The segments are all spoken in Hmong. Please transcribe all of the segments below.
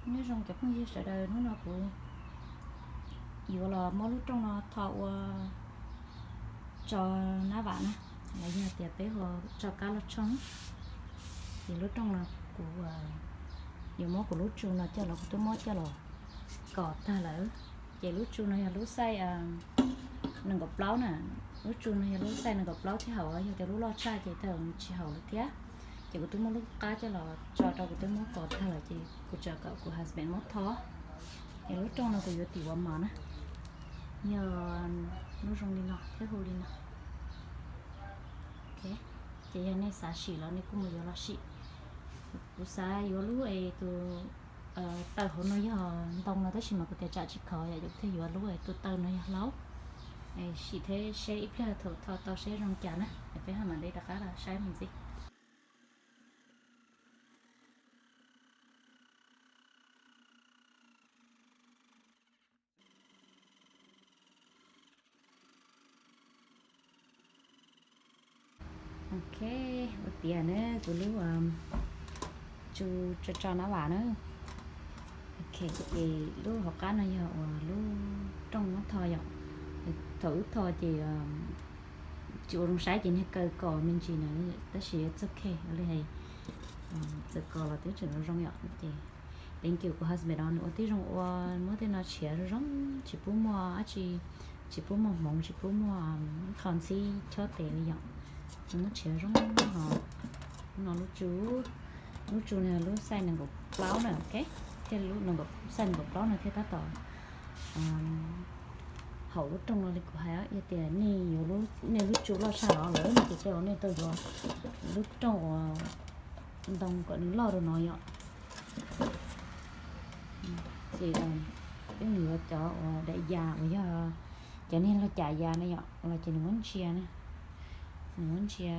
Nyob zoo cov phooj ywg sawv daws, hnub no kuv yuav los muab lub rooj no tho ua tso nab vam na, los yog tias peb hu tso kab loj tshoob. Ces lub rooj no kuv yuav muab kuv lub tsu no coj los, kuv twb muab coj los kos tag lawm. Ces lub tsu no yog lub xaij nees nkaum plaub na, lub tsu no yog lub xaij nees nkaum plaub thiab haum, yog tias lub loj tshaj ces tau tsis haum lawm thiab. Ces kuv twb muab lub qab coj los tso rau, kuv twb muab kos tag lawm ces kuv tseem kom kuv husband muab tho. Es lub rooj no kuv yuav tim ua mov na, yog lub zoo li no thiab hu li no. Ces yog nej xav sim los nej kuj mus yuav los sim. Kuv xav yuav lub es tus taw hauv no yog ntoo no tab sis mas kuv tias tsam tsis khov yom, kuv thiaj yuav lub es tus taw no yog hlaub. Sim thiab seb ib pliag thaum tho tau seb zoo cas na, peb ho mam li rov qab los saib mus ntxiv. Ok, ua tiav na kuv lub tsu tso tso nab vam na. Ok, ces lub hauv qab no yog uas lub rooj muab tho yom. Thaum wb tho ces tsis ua zoo saib ces niag kaw kos me ntsis na, tab sis it's ok, ua li hais txawm kos los twb tseem zoo yom. Ces thank you kuv husband no nws ua tib zoo ua, muab tej no tshiav zoo zoo, tsis pub muaj dab tsi, tsis pub muaj hmoov, tsis pub muaj qho ntxhib chob tes li yom. Nws muab tshiav zoo ho. No lub tsu, lub tsu no lub xaij nees nkaum plaub na, ok, thiaj lub xaij nees nkaum plaub no thiaj tab tom haum lub rooj no li kuv hais. Yog tias nej yuav, nej lub tsu loj tshaj no lawm no ces tej zaum nej tau yuav lub rooj uas ntoo kom nws loj rau no yom. Ces peb mus yuav cov uas daim yas uas yog cov niag log cam yas na yom, los ces nws muab ntsia na, nws muab ntsia,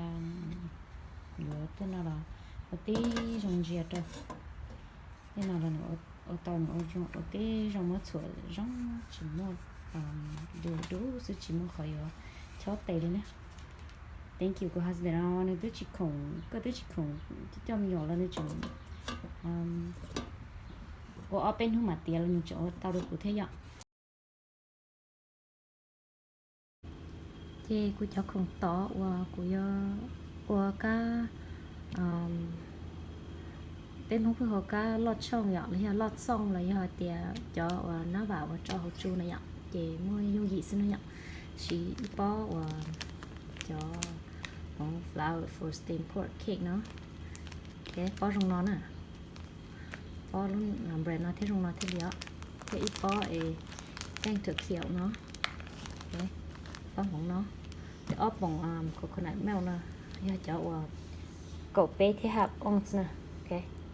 yuav tej no los ua tib zoo ntsia rau. Tej no los nws ua tau, nws ua tib zoo muab txhuam zoo, tsis muaj, du dub xwb, tsis muaj qhov yuav chob tes li na. Thank you kuv husband no nws twb tsis khoom, koj twb tsis khoom coj me nyuam los nws tseem ua ob peb hnub mam tiav los nws tseem ua tau rau kuv thiab yom. Ces kuv cov khoom tod uas kuv yuav ua kab, peb Hmoob pheej hu kab loj tshooj yom, los yog loj txooj, los yog hais tias cov uas nab vam uas tso hauv tsu na yom, ces muaj yooj yim xwb no yom. Siv ib pob uas cov hmoov flour for steamed pork cake no, pob zoo no na, pob lub brand no thiab zoo no thiaj li os, thiab ib pob es teej thwm khiaum no, pob hmoov no, thiab ob poom coconut milk no, yog cov uas kaum peb thiab half ounce na,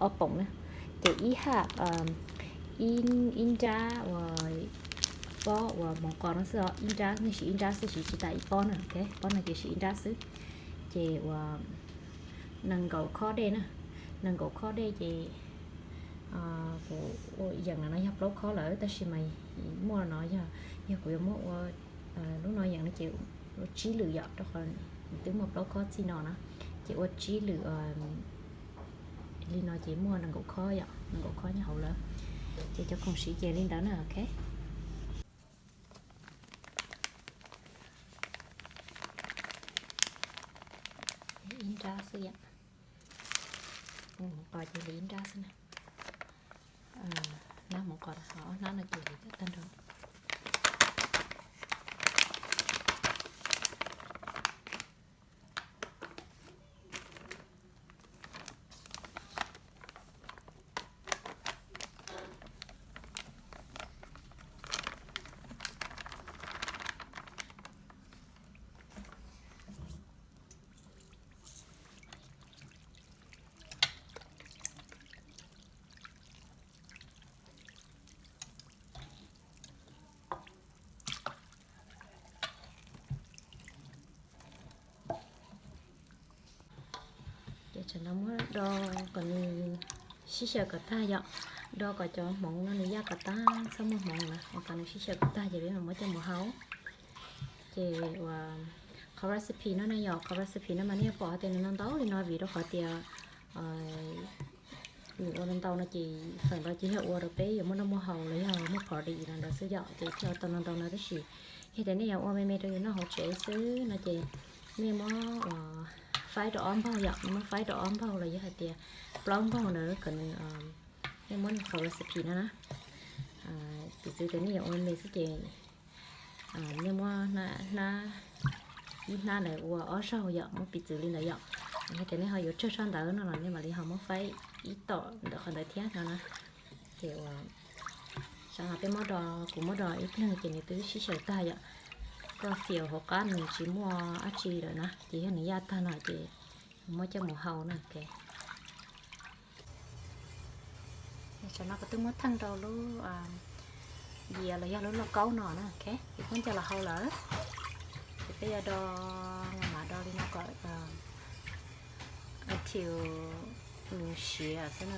ob poom na, ces ib half, ib nrab uas pob uas hmoov qos no xwb os, ib nrab, nej siv ib nrab xwb, siv tsis tas ib pob na, pob no ces siv ib nrab xwb. Ces uas nees nkaum khob dej na, nees nkaum khob dej ces kuv ua yeem no yog plaub khob lawm tab sis mas muaj no yog, yog kuv yuav muab ua lub no yeem no ces ua tsib lwm yom, rau qhov twb muaj plaub khob txij no na, ces ua tsib lwm li no ces muaj nees nkaum khob yom, nees nkaum khob nyob hauv lawm. Ces cov khoom siv ces li ntawd na, ok. Ib nrab xwb yom. Hmoov qos ces li ib nrab xwb na. Hnab hmoov qos, ob hnab no ces li tag nrho. Ces tsam no muab do kom nws sib xyaw kom tag yom, do kom cov hmoov no nws yaj kom tag, txhob muaj hmoov na, kom nws sib xyaw kom tag ces peb mam muab coj mus hau. Ces uas qhov recipe no ne yom, qhov recipe no mas nej yuav pom hais tias nws no ntau li no vim rau qhov tias Nws ua ntau ntau no ces feem ntau ces yog ua rau peb yuav muaj noj muaj haus los yog muaj party no ntawd xwb yom, ces thiaj ua tau ntau ntau no. Tab sis yog tias nej yuav ua me me rau yus noj hauv tsev xwb no ces nej muab faib rau ob npaug yom, nej muab faib rau ob npaug los yog hais tias plaub npaug ntawd kom nws, nej muab nws qhov recipe no na. Piv txwv tias nej yuav ua me me xwb ces nej muab hnab, ib hnab ntawd ua ob zaug yom, muab piv txwv li ntawd yom. Yog tias nej ho yuav tsawg tshaj ntawd no los nej mam li ho muab faib ib tom ntawm qhov ntawd thiab no na. Ces ua, xyov no peb muab do, kuv muab do ib pliag ces nws twb sib xyaw tag yom. Koj fiaus hauv qab nws tsis muaj dab tsi lawm na, ces yog nws yaj tag no ces muab coj mus hau na. Tam no kuv twb muab theej rau lub diav los yog lub lauj kaub no na, ces kuv muab coj los hau lawm. Ces peb yuav do, mam do li no kom until nws siav xwb no.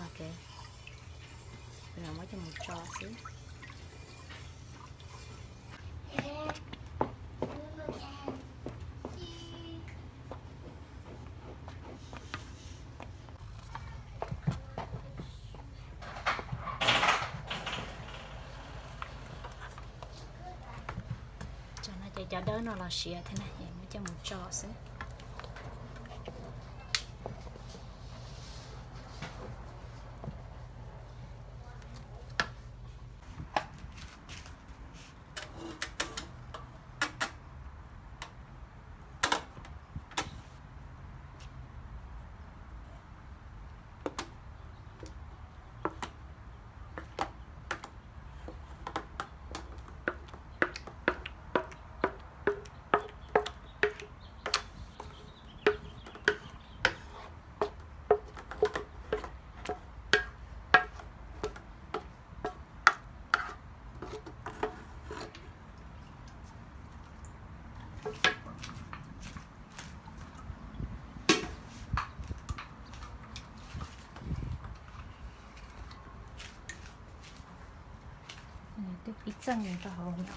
Muab coj mus tso xwb. Tam no ces cov dawb no los siav thiab na, es muab coj mus tso xwb. Twb pib txeej rau hauv no.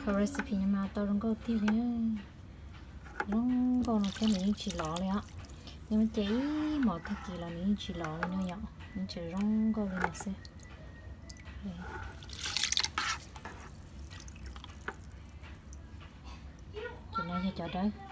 Qhov recipe no mas tau zoo nkauj tiag li na. Zoo nkauj no thiab nws yeej tsis lov li os. Nws muab ces ib hmos tag kis los nws yeej tsis lov li no yom, nws tseem zoo nkauj li no xwb. Ces no yog cov dawb.